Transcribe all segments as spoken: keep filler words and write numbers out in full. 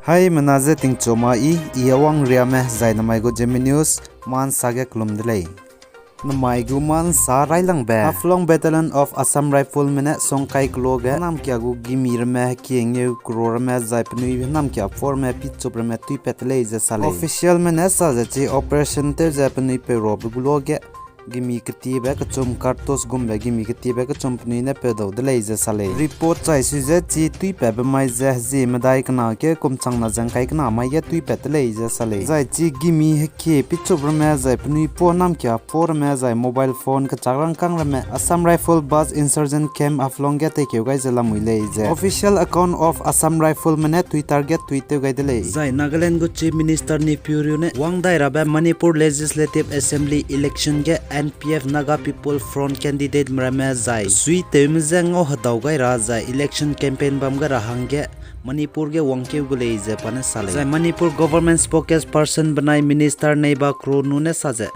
Haimena je tingchu ma i, i Awang Riame, zai namai gu Zeme News, mansa ge kelum de lei. Namai gu mansa railangbe, Haflong Battalion of Assam Riflesme ne songkai keloa ge namkia gu gimi ramme hekie ngeu kero ramme zai penui namkia four ramme pichup ramme tuipat de lei ze sa lei. Officialme ne sa ze chi operation tew ze penui peurabe gu luage gimi ketiebe kechum cartridge gumbe gimi ketiebe kechum penui ne peudau de lei ze sa lei. Report chai sui ze chi tuipatbe mai ze hezie medai kena ge kum changna ze ngkai kena mai ge tuipat de lei ze sa lei. Zai chi gimi hekie pichup ramme zai penui pua namkia four ramme zai mobile phone kechak rangkâng ramme Assam Rifle Bus Insurgent Camp Haflong ge teikeu gai ze lamui lei ze Official Account of Assam Riflesme ne Twitter ge tweet tew gai de lei. Zai Nagaland gu Chief Minister Neiphiu Rio ne wang dai rabe Manipur Legislative Assembly election ge N P F Naga People Front candidateme ramme zai suitewme je ngau hedau gai ra zai election campaign bam gai ra hangge Manipur ge wangkeu gu lei ze pa ne sa lei. Zai Manipur government spokesperson benai Minister Neiba Khronu ne sa ze,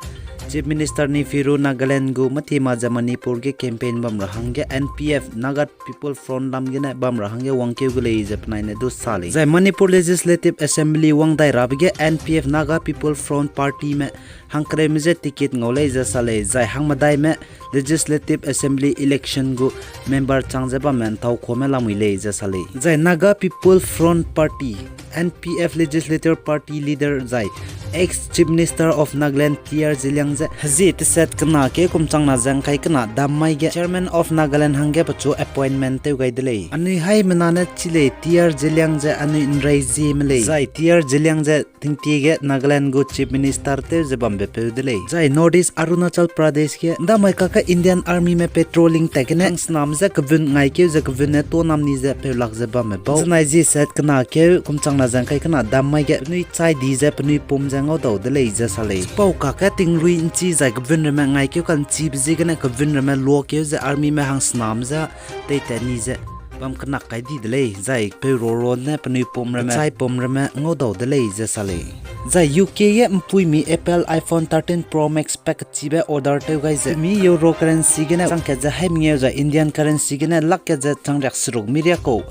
Chief Minister Neiphiu Rio Nagaland gu matima ze Manipur ge campaign bam ra hangge N P F Naga People Front lam gene bam ra hangge wangkeu gu lei ze penai ne du sa lei. Zai Manipur Legislative Assembly wang dai rabe ge N P F Naga People Front Partyme hangkereume je ticket ngau lei ze sa lei, zai hangmedaime Legislative Assembly election gu member chang ze bamme ntau kuame lamui lei ze sa lei. Zai Naga People Front Party, N P F Legislature Party leader zai ex Chief Minister of Nagaland T R Zeliang ze hezie teset kena keu kum changna ze ngkai kena dam mai ge Chairman of Nagaland hangge pechu appointment tew gai de lei. Anui haimena ne chi lei T R Zeliang ze anui nrei zieme lei. Zai T R Zeliang ze tingtie ge Nagaland gu Chief Minister tew ze bambe peu de lei. Zai North East Arunachal Pradesh ge ndamai kakge Indian Armyme patrolling tat gene hangsnam ze kevun ngaikeu ze kevun ne tuâ nam ni ze peulak ze bamme bau. Zenai zie set kena keu kum changna ze ngkai kena dam mai ge penui chai di ze penui pum ze ngaudau de lei ze sa lei. Chipau kakge tingrui nchi zai kevun ramme ngaikeu ka'nchibe ziegene kevun ramme luakeu ze armyme hangsnam ze teitat ni ze bam kenak kai di de lei, zai peu roro ne penui pum ramme, chai pum ramme ngaudau de lei ze sa lei. Zai U K ge mpuimi Apple iPhone thirteen Pro Max pack kechibe order tew gai ze mi euro currency gene chang kat ze haimengeu zai Indian currency gene lak kat ze chang riak seruk mi riak kau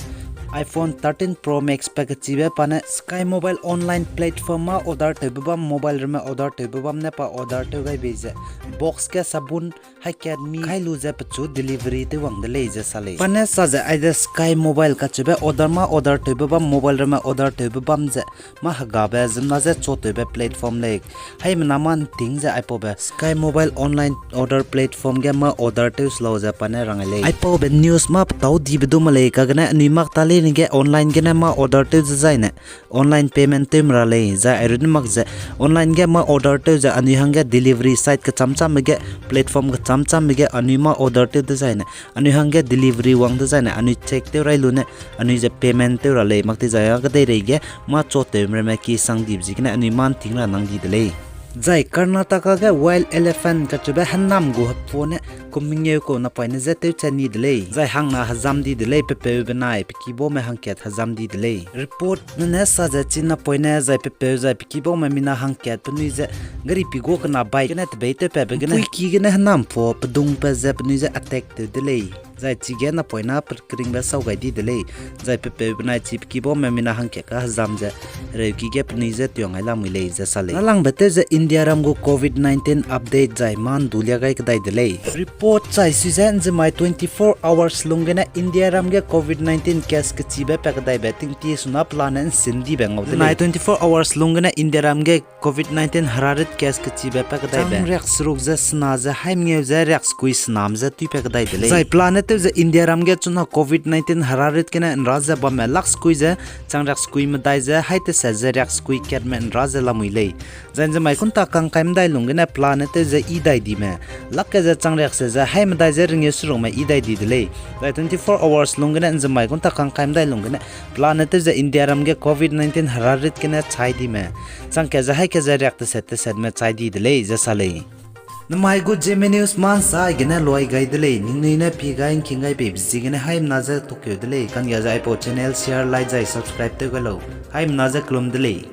iPhone thirteen Pro Max pack kechibe pa ne Sky Mobile online platform mâ order tewbe bam mobile ramme order tewbe bam ne pa order tew gai bei ze box ge sabun haikat mi kai lu ze pechu delivery tew wang de lei ze sa lei. Pa ne sa ze aide Sky Mobile kacheube order mâ order tewbe bam mobile ramme order tewbe bam ze mâ hegabe ziemmena je chotewbe platform lei. Haimena mâ nting ze aipaube Sky Mobile online order platform ge mâ order tew se lau ze pa ne rang lei. Aipaube news mâ petâu dibe du ma lei kagene anui mak ta leine ge online gene mâ order tew dezaine online payment tew me ra lei, zai airun mak ze online ge mâ order tew ze anui hangge delivery site kechamchambe ge platform kechamchambe ge anui mâ order tew dezaine anui hangge delivery wang dezaine anui check tew rai lu ne anui ze payment tew ra lei, mak ti zai a kedeirei ge mâ chotewme ramme ki sang dibe ziegene anui mâ nting ra nang di de lei. Zai Karnataka ge wild elephant kacheube henam gu hepua ne kum mengeu kau napoine je tewchat ni de lei. Zai hangna hezam di de lei, pepeu benai pe kibaume hangkat hezam di de lei. Reportme ne sa ze chi napoine zai pepeu zai pe kibaume mina hangkat penui ze gari pigua kena bike gene tebei tewpatbe gene mpui ki gene henam pua pedungpat ze penui je attack tew de lei. Zai chige napoina pe keringbe sau gai di de lei. Zai pepeu benai chi pe kibaume mina hangkat ka hezam ze hereuki ge penui je tuang ai lamui lei ze sa lei. Nalangbe tew ze India ram gu covid nineteen update zai mâ ndu lia gai kedai de lei. Report chai sui ze nzemai twenty-four hours lung gene India ram ge covid nineteen case kechibe pa kedaibe tingtie suna pelane nsin dibe ngau de lei. Nai twenty-four hours lung gene India ram ge covid nineteen herarit case kechibe pa kedaibe chang riak seruk ze sena ze haimengeu ze riak sekui senam ze tuipa kedai de lei. Zai pelane tew ze India ram ge chuna covid nineteen herarit gene nra ze bamme lak sekui ze chang riak sekui medai ze hai teset ze riak sekui katme nra ze lamui lei. Zai nzemai kunta kangkai medai lung gene pelane tew ze i dai dime lak ke ze chang riak se ze hai medai ze ringeu serukme i dai di de lei. Zai twenty-four hours lung gene nzemai kunta kangkai medai lung gene pelane tew ze India ram ge covid nineteen herarit gene chai dime chang ke ze hai ke ze riak teset tesetme chai di de lei ze sa lei. Namai gu Zeme News mâ nsa gene luai gai de lei, ningnui ne pi gai ngking gai beibe ziegene haimena je tukeu de lei, kanggia ze aipau channel share, like zai subscribe tew gai lau, haimena je kelum de lei.